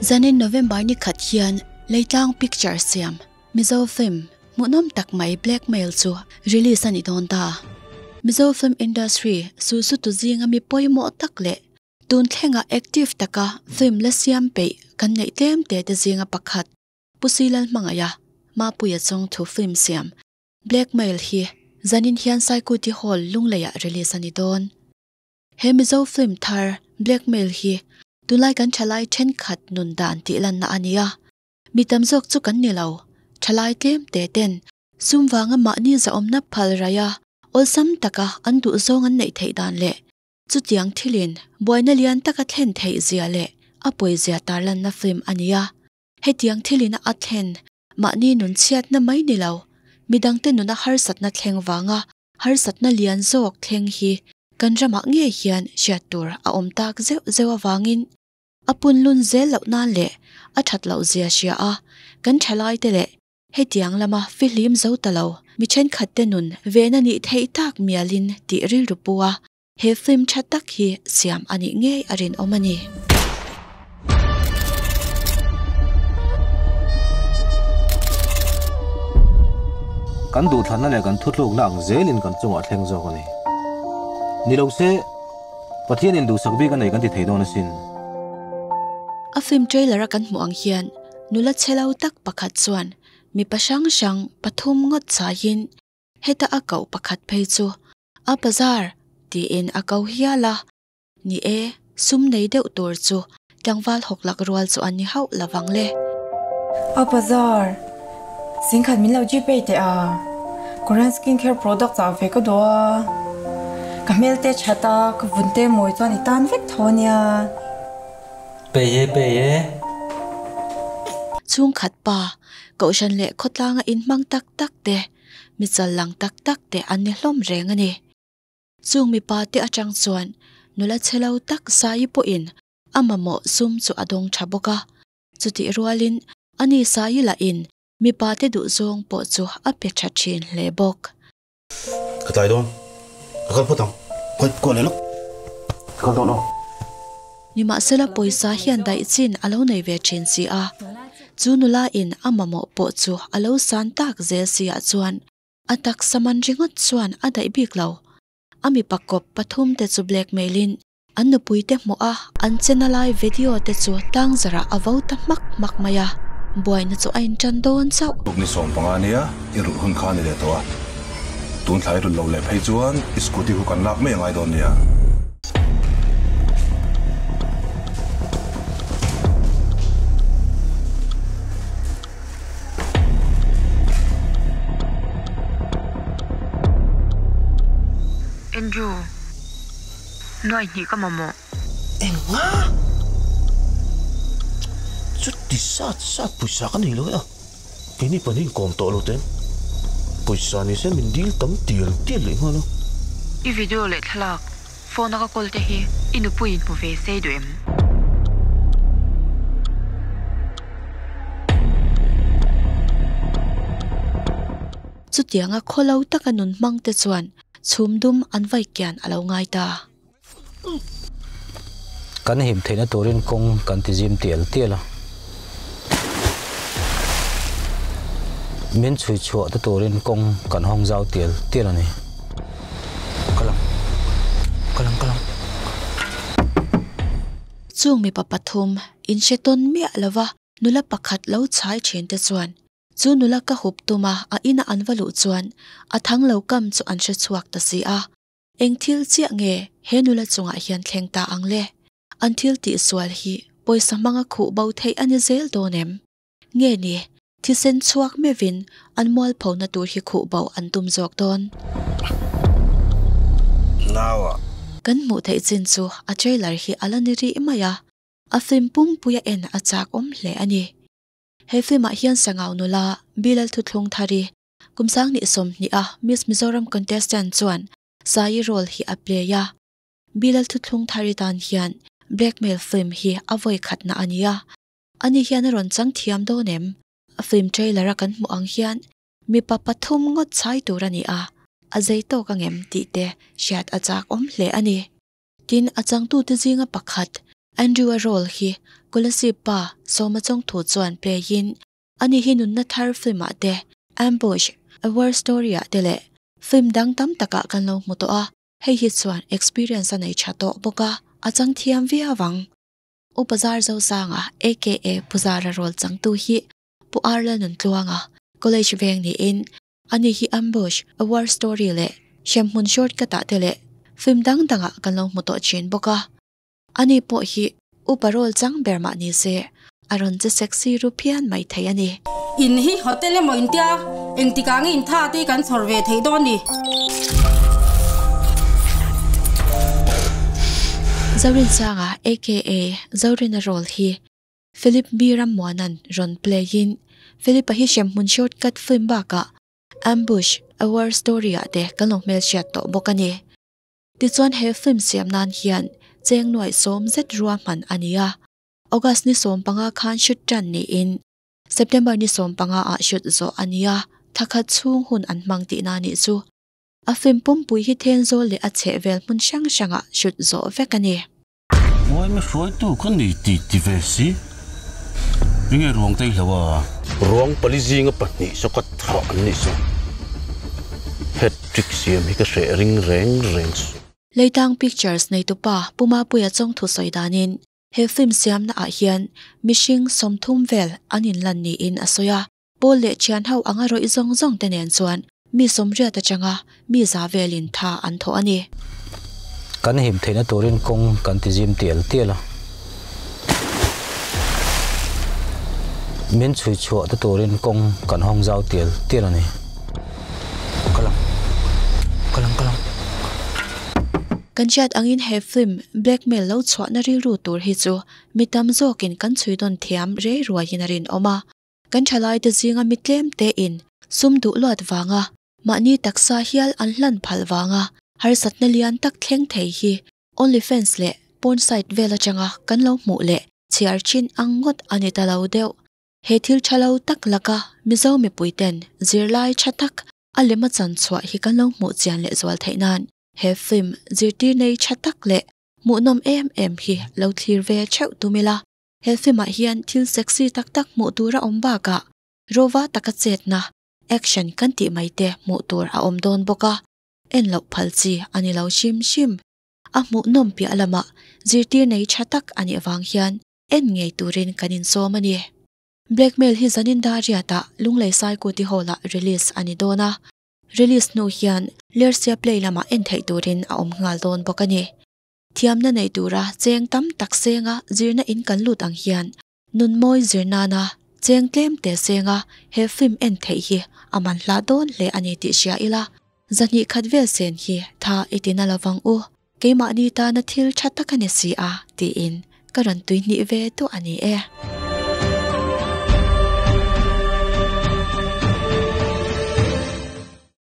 Zanin November ni khat hian Leitlang Picture siam Mizo film hmuhnawm tak mai Blackmail chu release a ni dawn ta. Mizo film industry suhsutu zinga mi pawimawh tak leh tun thlenga active taka film la siam peih kan neih tlem te te zinga pakhat Pu Silalhmangaia Mapuia chawngthu film siam Blackmail hi zanin hian Saikuti Hall Lungleiah release a ni dawn. He Mizo film thar Blackmail hi tunlai kan thalai thenkhat nun dan tih lanna a ni a. Mi tam zawk chu kan ni lo, thalai tlem te ten sum vanga mahni zahawmna phal raih a, awlsam taka an duhzawng an neih theih dan leh chutiang thilin buaina lian taka thlen theih zia leh a pawizia tarlanna film a ni a. Hetiang thilin a thlen mahni nun chhiatna mai ni lo, midangte nuna harsatna thleng vanga harsatna lian zawk thleng hi kan ramah ngei hian hriat tur a awm tak zeuh zeuh avangin a punlun zel loh nan leh a that loh zia hria a, kan thalaite leh hetiang lama fihlim zo ta lo mi thenkhatte nun vehna nih theih tak mialin tih rilru pu a, he film tha tak hi siam a nih ngei a rinawm a ni. Kan duhthlanna leh kan thutlukna ang zelin kan chungah thleng zawk a ni. Ni lo se, Pathianin duhsak bik a nei kan ti thei dawn asin. A film trailer a kan hmuh ang hian nula chhe lo tak pakhat chuan mipa hrang hrang pathum ngawt chaiin heta a koh pakhat phei chu a bazar tiin a ko hial a. Ni e, sum nei deuh tur chu tlangval hawk lak rual chu an ni hauh lovang le. A bazar, singkhat min lo Gpay teh a, Korean skin care product ah ve ka duh a, ka hmel te that a, ka vun te mawi chuan i tan vek tho a nia. Pei e, pei e. Chhungkhat pa, Kohhran leh khawtlanga inhmang tak tak te, mi chal lang tak tak te an ni hlawm reng a ni. Chung mipa te atang chuan nula chhe lo tak Saii pawhin a mamawh sum chu a dawng tha bawk a. Chutih rualin ani Saii lahin mipa te duhzawng pawh chu a pe tha thin hle bawk. Ka tlai dawn, ka kal phawt ang, khawi kuah leh lawk, ka kal dawn aw. Nimahsela pawisa hian daih chin a lo nei ve thin si a, chu nula in a mamawh pawh chu a lo san tak zel si ah chuan A taksa man ringawt chuan a daih bik lo. A mipa kawp pathum te chu blackmail in an nupui te hmuh a an chena lai video te chu tlangzarah a vo ta hmak hmak mai a, buaina chu a intan dawn chauh. Tuk ni 15 nia i rulh hun kha a ni leh tawh a, tun thla i rulh loh leh phei chuan i scooty hu kan lak mai a ngai dawn nia. Andrew, nuai hnih ka mamawh. Enga? Chuti sat sat pawisa ka nei lo e a, keini pahnih inkawm tawh lo ten pawisa ni se min dil tam tial tial leh nghal a. I video leh thlalak Phone a ka call te hi i nupui in hmu ve sei duh em? Chutianga khawlo taka nun hmang te chuan chhum dum an vai kian a lo ngai ta. Kan him theihna turin kawng kan ti zim tial tial a. Min chhui chhuah te turin kawng kan hawng zau tial tial a ni. Kal ang, kal ang, kal ang. Chung mipa pathum inhre tawn miah lova nula pakhat lo chhai thin te chuan chu nula ka hup tuma a ina an va luh chuan a thang lo kam chu an hre chhuak ta si a. Eng thil chiah nge he nula chungah hian thleng ta ang le? An thil tihsual hi pawisa hmanga khuh bo theih a ni zel dawn em? Nge ni, thisen chhuak meuhin an mualphona tur hi khuh bo an tum zawk dawn? Naua. Kan hmuh theih chin chu a trailer hi a la ni rih mai a, a film pumpuia en a chak awm hle a ni. He film ah hian Sangau nula Bilal Thuthlung Thari kum 2020 a Miss Mizoram contestant chuan Saii role hi a play a. Bilal Thuthlung Thari tan hian blackmail film hi a vawi khatna a ni a, Ani hian a rawn chang thiam dawn em? A film trailer a kan hmuh ang hian mipa pathum ngawt chhai tur a ni a, a zei tawk ang em tih te hriat a chak awm hle a ni. Tin, a changtute zinga pakhat, Andrew-a role hi Kolasib pa Sawma Chawngthu chuan play in ani hi nunna thar film ah te Ambush, A War Story ah te leh film dang tam takah kan lo hmu tawh a, hei hi chuan experience a nei tha tawh bawk a, a chang thiam viau ang. Upa Zar Zosanga aka Pu Zara role changtu hi Pu Arla Nuntluanga College veng niin ani hi Ambush, A War Story leh Hremhmun Shortcut ah te leh film dang dangah kan lo hmu tawh thin bawk a. Ani pawh hi upa role chang ber mah ni se, a rawn che sexy ru phian mai thei a ni. In hi hotel emaw intia engtikah nge intha te kan chhawr ve theih dawn ni? Zorinsanga aka Zorina role hi Philip B Rammuana'n rawn play in Philip-a hi hremhmun shortcut film bakah Ambush, A War Story ah te kan lo hmelhriat tawh bawk a ni. Tichuan he film siam nan hian cheng nuaih sawm zet ruahman a ni a, August ni 15 khan shoot tan niin September ni 15 ah shoot zawh a ni a, thla khat chhung hun an hmang tihna nih chu. A film pumpui hi Thenzawl leh a chhehvel hmun hrang hrangah shoot zawh vek a ni. Uaime hruaitu ka ni ti ti ve si. Enge ruang te i hlo a? Ruang pali zinga pahnih saw ka thah an nih chu. Hat trick siam hi ka hreh ring reng reng suh. Leitang Pictures neitupa Pu Mapuia Chawngthu sawi danin he film siamna ah hian mihring 30 vel an inlan niin a sawi a. Pawl leh thian ho anga rawih zawng zawng te nen chuan mi 80 atanga mi 100 velin tha an thawh a ni. Kan him theihna turin kawng kan ti zim tial tial a. Min chhui chhuah te turin kawng kan hawng zau tial tial a ni. Kal ang. Kal ang kal ang. Kan hriat angin he film Blackmail lo chhuahna rilru tur hi chu mi tam zawkin kan chhui dawn thiam rei ruaiin a rinawm a. Kan thalaite zinga mi tlem tein sum duh luat vanga mahni taksa hial an hlan phal vanga harsatna lian tak thleng thei hi OnlyFans leh porn site vel atanga kan lo hmuh leh chhiar thin ang ngawt a ni ta lo deuh. He thil tha lo tak laka Mizo mipuiten zirlai tha tak a lema chan chhuah hi kan lo hmuh chian leh zual theih nan he film zirtir nei tha tak leh hmuhnawm em em hi lo thlir ve theuh tum ila. He film ah hian thil sexy tak tak hmuh tur a awm bakah rova taka chetna, action kan tih mai te hmuh tur a awm dawn bawk a, en loh phal chi a ni lo hrim hrim. A hmuhnawm piah lamah zirtir nei tha tak a nih avang hian en ngei turin kan insawm a ni. Blackmail hi zanin Dariat-ah Lunglei Saikuti Hall-ah release a ni dawn a, release hnu hian Lersia Play lamah en theih turin a awm nghal dawn bawk a ni. Thiamna nei tura cheng tam tak senga zirna in kan lut ang hian nunmawi zir nana cheng tlem te senga he film en theih hi a man hlah dawn hle a ni tih hria ila, 200 khat vel sen hi tha i ti na lovang u, keimahni tana thil tha tak a ni si a tiin ka rawn tui hnih ve duah a ni e.